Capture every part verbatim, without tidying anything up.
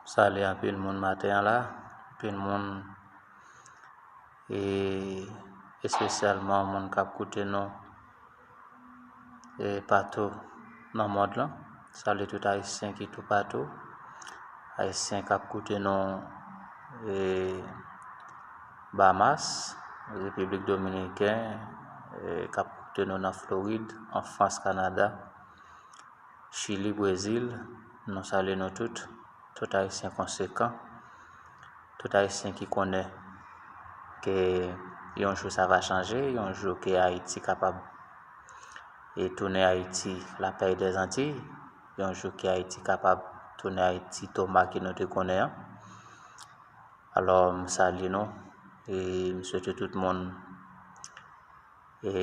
Salye anpil moun maten an la, anpil moun, e espesyalman moun k ap koute nou e patou nan mond lan. Salye tout Ayisyen ki toupatou, Ayisyen k ap koute nou e Bahamas, Repiblik Dominikèn, e k ap koute nou nan Florid, an Frans, Kanada, Chili, Brezil, nou salye nou tout, tout Ayisyen konsekan, tout Ayisyen ki konnen ke yon jou sa va chanje, yon jou ke Ayiti kapab e tounen Ayiti la paix des Antilles, yon jou ke Ayiti kapab tounen Ayiti Toma ke nou te konnen an. Alò, m salye nou e m swete tout moun e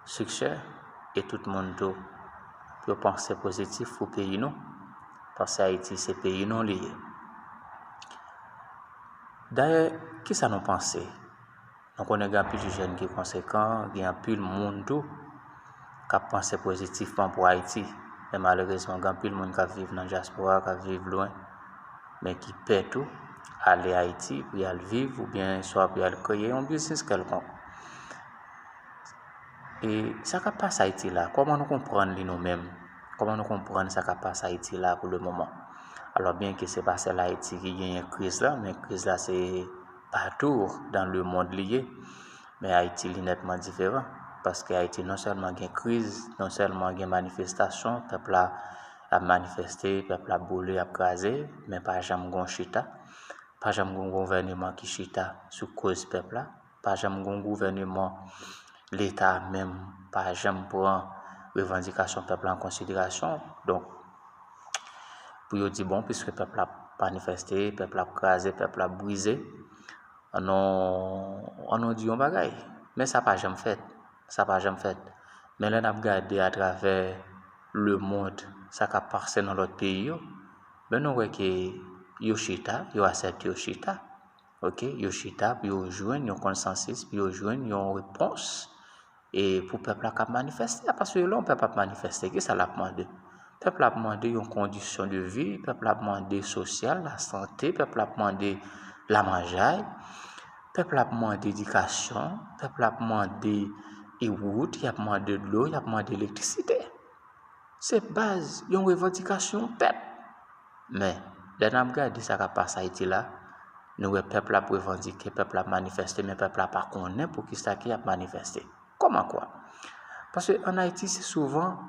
siksè e tout moun tou pou yo panse pozitif pou peyi nou, paske Ayiti se peyi nou li ye. Dayè, kisa nou panse? Nou konnen gen anpil jèn ki konsekan, gen anpil moun tou k ap panse pozitifman pou Ayiti. Men malerezman, gen anpil moun k ap viv nan dyaspora, k ap viv lwen, men ki pè tou ale Ayiti pou y al viv, oubyen swa pou y al kreye yon biznis kèlkonk. E sa k ap pase Ayiti la, kòman nou konprann li nou menm? Kòman nou konprann sa k ap pase Ayiti la pou le moman? Alò, byen ke se pa sèl Ayiti ki genyen kriz la, men kriz la se patou dan le mond li ye. Men Ayiti li nètman diferan, paske Ayiti non sèlman gen kriz, non sèlman gen manifestasyon, pèp la ap manifeste, pèp la ap boule, ap kraze, men pa janm gon chita, pa janm gon gouvèneman ki chita sou koz pèp la, pa janm gon gouvèneman, Leta menm pa janm pran revandikasyon pèp la an konsiderasyon. Donk, pou yo di, bon, piske pèp la ap manifeste, pèp la ap kraze, pèp la ap brize, ann nou, ann nou di yon bagay. Men sa pa janm fèt. Sa pa janm fèt. Men lè n ap gade atravè le mond, sa k ap pase nan lòt peyi yo, men nou wè ke yo chita, yo aksepte yo chita. Oke, yo chita pou yo jwenn yon konsansis, pou yo jwenn yon repons e pou pèp la k ap manifeste a, paske lè yon pèp ap manifeste, kisa l ap mande? Pèp la ap mande yon kondisyon de vi, pèp la ap mande sosyal, lasante, pèp la ap mande lamanjay, pèp la ap mande edikasyon, pèp la ap mande e wout, y ap mande dlo, y ap mande elektrisite. Se baz yon revandikasyon pèp. Men, lè n ap gade sa k ap pase Ayiti la, nou wè pèp la ap revandike, pèp la ap manifeste, men pèp la pa konnen poukisa ke y ap manifeste. Kòman kwa? Paske ann Ayiti, se souvan,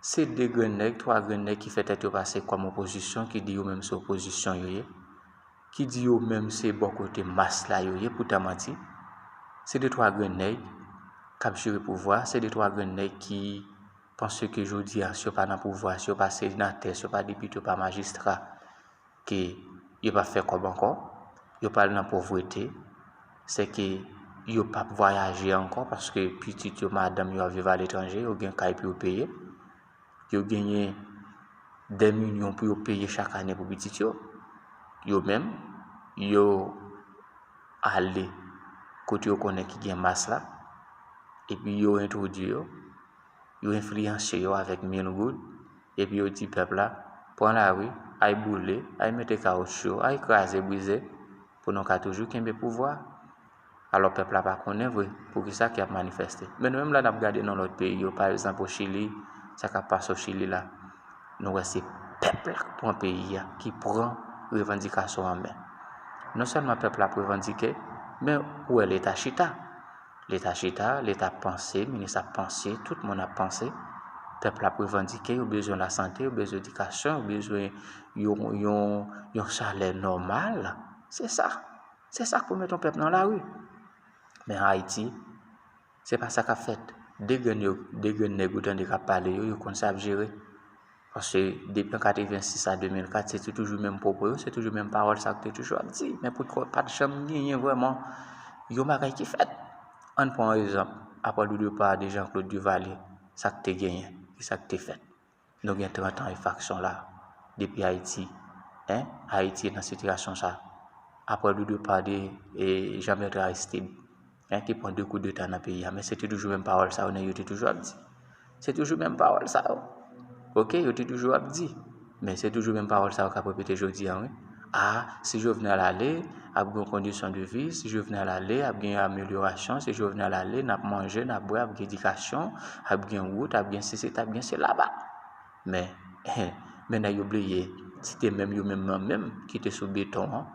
se de grenn nèg, twa grenn nèg ki fè tèt yo pase kòm opozisyon, ki di yo menm se opozisyon yo ye, ki di yo menm se bò kote mas la yo ye, poutan manti. Se de twa grenn nèg k ap jere pouvwa, se de twa grenn nèg ki panse ke jodi a, si yo pa nan pouvwa, si yo pa senatè, si yo pa depite, yo pa majistra, ke yo p ap fè kòb ankò, yo pral nan povrete, se ke yo p ap vwayaje ankò, paske pitit yo, madanm yo ap viv aletranje, yo gen kay pou yo peye, yo genyen dè milyon pou yo peye chak ane pou pitit yo, yo menm, yo ale kote yo konnen ki gen mas la, epi yo entwodui yo, yo enfliyanse yo avèk mil goud, epi yo di pèp la, pran lari, ay boule, ay mete kawoutchou, ay kraze, brize, pou nou ka toujou kenbe pouvwa. Alò, pèp la pa konnen vre poukisa ke y ap manifeste. Men nou menm, lè n ap gade nan lòt peyi yo, pa egzanp, o Chili, sa k ap pase o Chili la, nou wè se pèp la k pran peyi a, ki pran revandikasyon an men. Non sèlman pèp la ap revandike, men ou wè Leta chita. Leta chita, Leta ap panse, minis ap panse, tout moun ap panse. Pèp la ap revandike, yo bezwen lasante, yo bezwen edikasyon, yo bezwen yon, yon, yon salè nòmal. Se sa. Se sa k pou mete yon pèp nan lari. Men Ayiti, se pa sa k ap fèt. De grenn yo, de grenn nèg ou tande k ap pale yo, yo konn sa y ap jere. Paske depi an katrevensis a de mil kat, se te toujou menm pwopo yo, se toujou menm pawòl sa yo te toujou ap di. Men poutèt pa t janm genyen vrèman yon bagay ki fèt. Ann pran yon egzanp, apre le départ de Jean-Claude Duvalier, sa k te genyen, ki sa k te fèt? Nou gen trant an efraksyon la, depi Ayiti, en, Ayiti nan sitiyasyon sa. Apre le départ de, e, Jean-Bertrand Aristide, en, ki pran de koudeta nan peyi a, men se te toujou menm pawòl sa yo, nèg yo te toujou ap di. Se toujou menm pawòl sa yo. Oke, yo te toujou ap di. Men se toujou menm pawòl sa yo k ap repete jodi a, wi. A, si Jovenel ale, ap gen yon kondisyon de vi, si Jovenel ale, ap gen amelyorasyon, si Jovenel ale, n ap manje, n ap bwè, ap gen edikasyon, ap gen wout, ap gen sesi, ap gen selaba. Men, men nèg yo bliye, si te menm yo menm nan menm ki te sou beton an,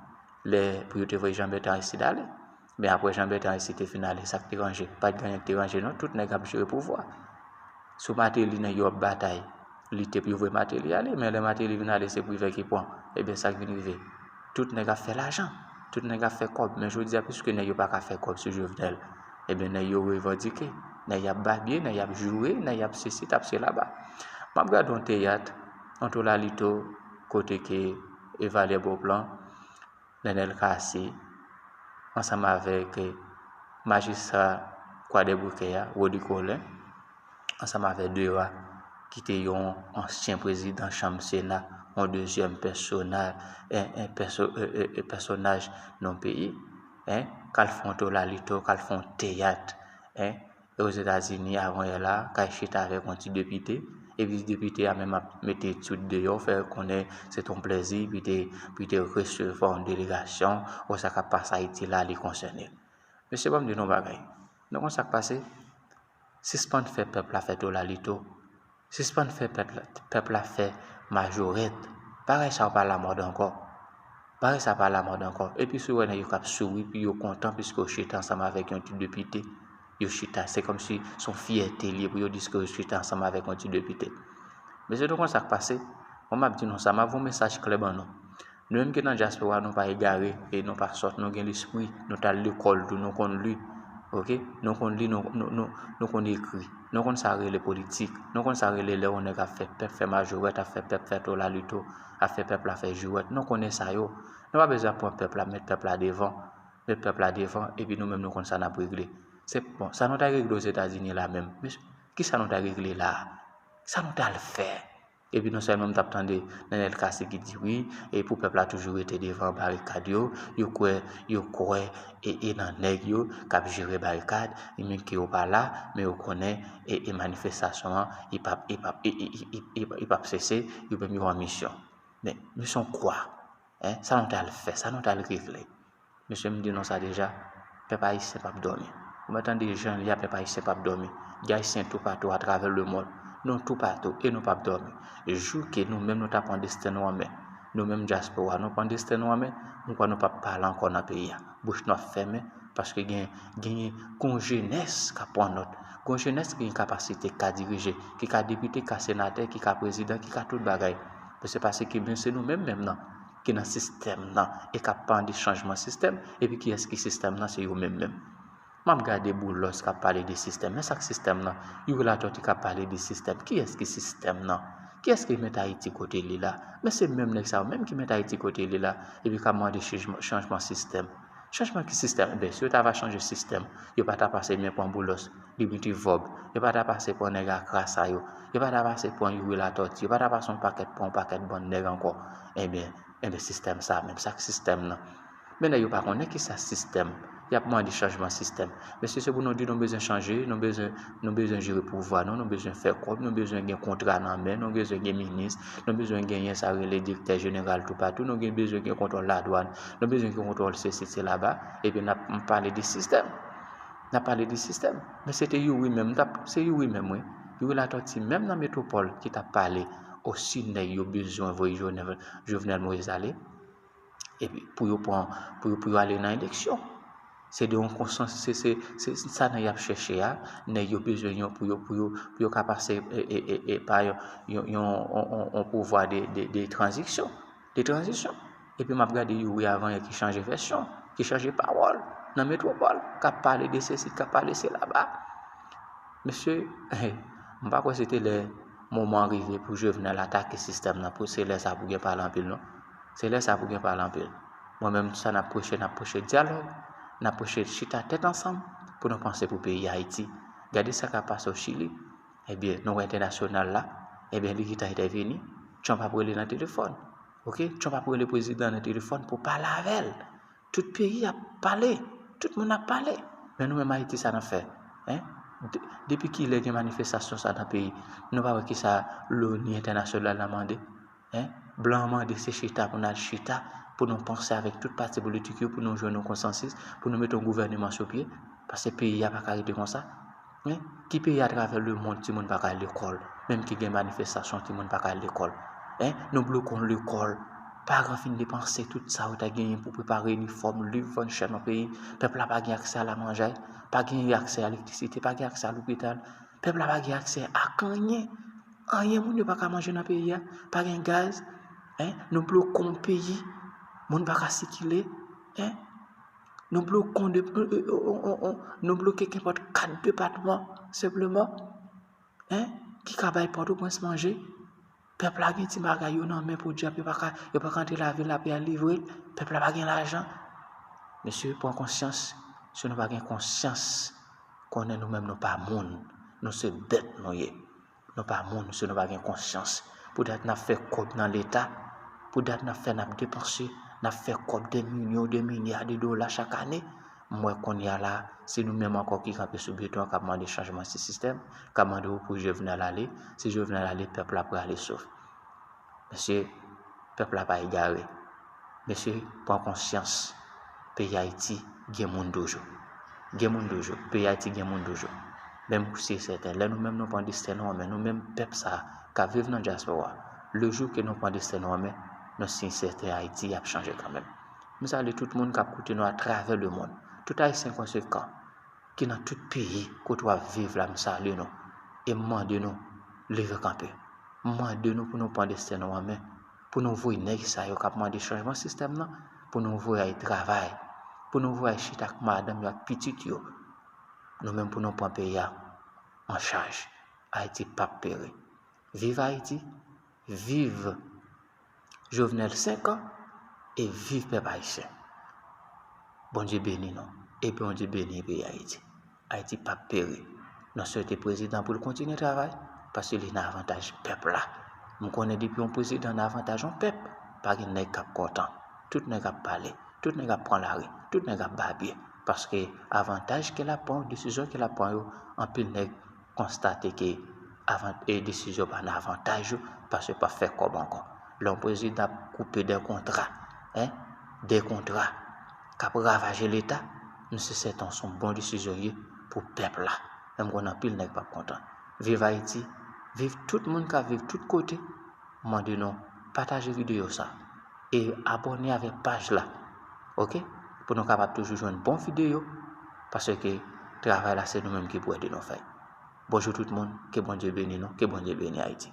lè pou yo te voye Jean Bertrand Aristide ale. Men apre Jean Bertrand Aristide te fin ale, sa k te ranje? Pa t gen anyen k te ranje non, tout nèg ap jere pouvwa. Sou Martelly, nèg yo ap batay, lite pou yo voye Martelly ale, men lè Martelly vin ale, se Privè ki pran. Ebyen, sa k vin rive? Tout nèg ap fè lajan, tout nèg ap fè kòb, men jodi a, piske nèg yo pa ka fè kòb sou Jovenel, ebyen, nèg yo revandike, nèg y ap babye, nèg y ap joure, nèg y ap sesi, t ap selaba. M ap gade yon teyat, yon Tolalito, kote ke Evalye Beauplan, Nenel Cassy, ansanm avèk majistra Kwadèboukè a, Rody Colin, ansanm avèk Dera, ki te yon ansyen prezidan chanm Sena, yon dezyèm pèsona, en, en pèso-, e, e, e, pèsonaj nan peyi, en, k al fè yon Tolalito, k al fè yon teyat, en, e Ozetazini, avan yè la, k al chita avèk yon ti depite, epi depite a menm ap mete etid deyò, fè konnen se t yon plèzi pou te, pou te resevwa yon delegasyon, wè sa k ap pase Ayiti la, li konsène l. Mesye, ban m di nou yon bagay. Nou konn sa k pase? Sispann fè pèp la fè Tolalito. Sispann fè pèp la, pèp la fè majorèt. Bagay sa yo pa lamòd ankò. Bagay sa pa lamòd ankò. Epi si w wè nèg yo k ap souri, pi yo kontan, piske yo chita ansanm avèk yon ti depite. Yo chita, se kòmsi se yon fyète li ye pou yo di ke yo chita ansanm avèk yon ti depite. Mesye, nou konn sa k pase? Bon, m ap di nou sa, m ap voye yon mesaj klè ban nou. Nou menm ki nan dyaspora, nou pa egare e nou pa sòt, nou gen lespri, nou t al lekòl tou, nou konn li, oke? Nou konn li, nou, nou, nou, nou konn ekri, nou konn sa rele politik, nou konn sa rele lè yon nèg ap fè pèp fè majorèt, ap fè pèp fè Tolalito, ap fè pèp la fè jiwèt, nou konnen sa yo. Nou pa bezwen ap pran pèp la, met pèp la devan, met pèp la devan, epi nou menm nou konn sa n ap regle. Se, bon, sa nou t al regle Ozetazini la menm, men kisa nou t al regle la a? Sa nou t al fè? Epi non sèlman m t ap tande Nenel Cassy ki di wi, e pou pèp la toujou rete devan barikad yo, yo kwè, yo kwè e, e nan nèg yo k ap jere barikad, e menm ke yo pa la, men yo konnen e, e manifestasyon an, li p ap, li p ap, li, li, li, li, li p ap sese, yo menm yo an misyon. Men, misyon kwa? Hein? Sa nou t al fè, sa nou t al regle. Mesye, m di nou sa deja, pèp ayisyen p ap dòmi. Ou mèt tande jan l ye a, pèp ayisyen p ap dòmi. Gen ayisyen toupatou atravè lemonn. Nou toupatou e nou p ap dòmi. Jou ke nou menm nou ta pran desten nou an men, nou menm dyaspora, nou pran desten nou an men, m kwè nou p ap pale ankò nan peyi a. Bouch nou ap fèmen, paske gen, gen, gen yon jenès k ap pran nòt. Gen yon jenès ki gen kapasite, ki ka dirije, ki ka depite, ki ka senatè, ki ka prezidan, ki ka tout bagay. Men se paske men se nou menm menm nan ki nan sistèm nan e k ap pale de chanjman sistèm, epi kiyès ki sistèm nan? Se yo menm menm. M ap gade Boulos k ap pale de sistèm. Men sa k sistèm nan? Youri Latortue k ap pale de sistèm. Kiyès ki sistèm nan? Kiyès ki met Ayiti kote li la? Men se menm nèg sa yo menm ki met Ayiti kote li la, epi k ap mande chanjman, chanjman sistèm. Chanjman ki sistèm? Enben, si yo ta va chanje sistèm, yo pa ta pase men pran Boulos, Dimitri Vorbe, yo pa ta pase pran nèg Akra sa yo, yo pa ta pase pran Youri Latortue, yo pa ta pase yon pakèt, pran yon pakèt bann nèg ankò. Enben, enben, sistèm sa menm, sa k sistèm nan? Men nèg yo pa konnen kisa sistèm. Y ap mande chanjman sistèm. Mesye, se pou nou di nou bezwen chanje, nou bezwen, nou bezwen jere pouvwa nou, nou bezwen fè kòb, nou bezwen gen kontra nan men, nou bezwen gen minis, nou bezwen genyen sa rele direktè jeneral toupatou, nou gen bezwen gen kontwòl ladwàn, nou bezwen gen kontwòl sesi, selaba, epi n ap pale de sistèm. N ap pale de sistèm. Men se te Youri menm, m t ap, se Youri menm, wi. Youri Latortue menm nan metwopòl ki t ap pale, o si nèg yo bezwen voye Jovenel, Jovenel Moïse ale. Epi pou yo pran, pou yo, pou yo ale nan eleksyon. Se de yon konsans, se, se, se sa nèg y ap chèche a. Nèg yo bezwen yon, pou yo, pou yo, pou yo ka pase, e, e, e, e, pa yon, yon, yon, yon, yon, yon pouvwa de, de, de tranzisyon. De tranzisyon. Epi m ap gade Youri avan yè ki chanje vèsyon, ki chanje pawòl nan metwopòl, k ap pale de sesi, k ap pale selaba. Mesye, m pa kwè se te lè moman an rive pou Jovenel atake sistèm nan, pou se lè sa pou gen pale anpil, non. Se lè sa pou gen pale anpil. Mwen menm, sa n ap preche, n ap preche dyalòg, n ap preche chita tèt ansanm pou nou panse pou peyi Ayiti. Gade sa k ap pase o Chili. Ebyen, nou wè entènasyonal la, ebyen, li gentan entèveni. Trump ap rele nan telefòn. Oke? Trump ap rele prezidan nan telefòn pou pale avè l. Tout peyi ap pale. Tout moun ap pale. Men nou menm Ayiti, sa n ap fè? Hein? De-, depi kilè gen manifestasyon sa nan peyi? Nou pa wè kisa loni entènasyonal la mande? Hein? Blan an mande se chita pou n al chita, pou nou panse avèk tout pati politik yo, pou nou jwenn yon konsansis, pou nou mete yon gouvèneman sou pye, paske peyi a pa ka rete konsa. Hein? Ki peyi atravè lemonn timoun pa ka al lekòl, menm ki gen manifestasyon timoun pa ka al lekòl? Hein? Nou bloke yon lekòl, paran fin depanse tout sa yo ta genyen pou prepare inifòm, liv, vann chè nan peyi. Pèp la pa gen aksè a lamanjay, pa gen aksè a elektrisite, pa gen aksè a lopital. Pèp la pa gen aksè ak anyen. Anyen moun yo pa ka manje nan peyi a. Pa gen gaz. Hein? Nou bloke yon peyi. Moun pa ka sikile. Hein? Nou bloke yon de, nou bloke kenpòt kat depatman senpleman. Hein? Ki ka bay Pòtoprens manje. Pèp la gen ti bagay yo nan men pou dyab, yo pa ka, yo pa ka antre lavil la pou y al livre l. Pèp la pa gen lajan. Mesye, pran konsyans. Si nou pa gen konsyans, konnen nou menm nou pa moun. Nou se bèt nou ye. Nou pa moun si nou pa gen konsyans. Poutèt n ap fè kòb nan Leta, poutèt n ap fè, n ap depanse, n ap fè kòb de milyon, de milya de dola chak ane. M wè kounye a la, se nou menm ankò ki kanpe sou beton an k ap mande chanjman ti sistèm, k ap mande pou Jovenel ale. Si Jovenel ale, pèp la prale souf. Mesye, pèp la pa egare. Mesye, pran konsyans. Peyi Ayiti gen moun toujou. Gen moun toujou. Peyi Ayiti gen moun toujou. Menm si sèten, lè nou menm nou pran desten nou an men, nou menm pèp sa a k ap viv nan dyaspora, le jou ke nou pran desten nou an men, nou si sèten Ayiti ap chanje kanmenm. M salye tout moun k ap koute nou atravè lemonn. Tout Ayisyen konsekan ki nan tout peyi kote w ap viv la, m salye nou. E m mande nou, leve kanpe. M mande nou pou nou pran desten nou an men, pou nou voye nèg sa yo k ap mande chanjman sistèm nan, pou nou voye al travay, pou nou voye al chita ak madanm yo ak pitit yo. Nou menm pou nou pran peyi a an chaj. Ayiti p ap peri. Viv Ayiti, viv Jovenel senk an, e viv pèp ayisyen. Bondye beni nou, e Bondye beni peyi Ayiti. Ayiti p ap peri. Nou swete prezidan pou l kontinye travay, paske li nan avantaj pèp la. M konnen depi yon prezidan nan avantaj yon pèp, pa gen nèg k ap kontan. Tout nèg ap pale, tout nèg ap pran lari, tout nèg ap babye. Paske avantaj ke l ap pran yo, desizyon ke l ap pran yo, anpil nèg konstate ke avan, e desizyon pa nan avantaj yo, paske pa fè kòb ankò. Lè yon prezidan ap koupe de kontra, hein, de kontra k ap ravaje Leta, m si sèten se yon bon desizyon ye pou pèp la. Men m konnen anpil nèg p ap kontan. Viv Ayiti, viv tout moun k ap viv tout kote. M mande nou pataje videyo sa e abòne avèk paj la, oke? Pou nou kapab toujou jwenn bon videyo, paske travay la se nou menm ki pou ede nou fè l. Bonjou tout moun, ke Bondye beni nou, ke Bondye beni Ayiti.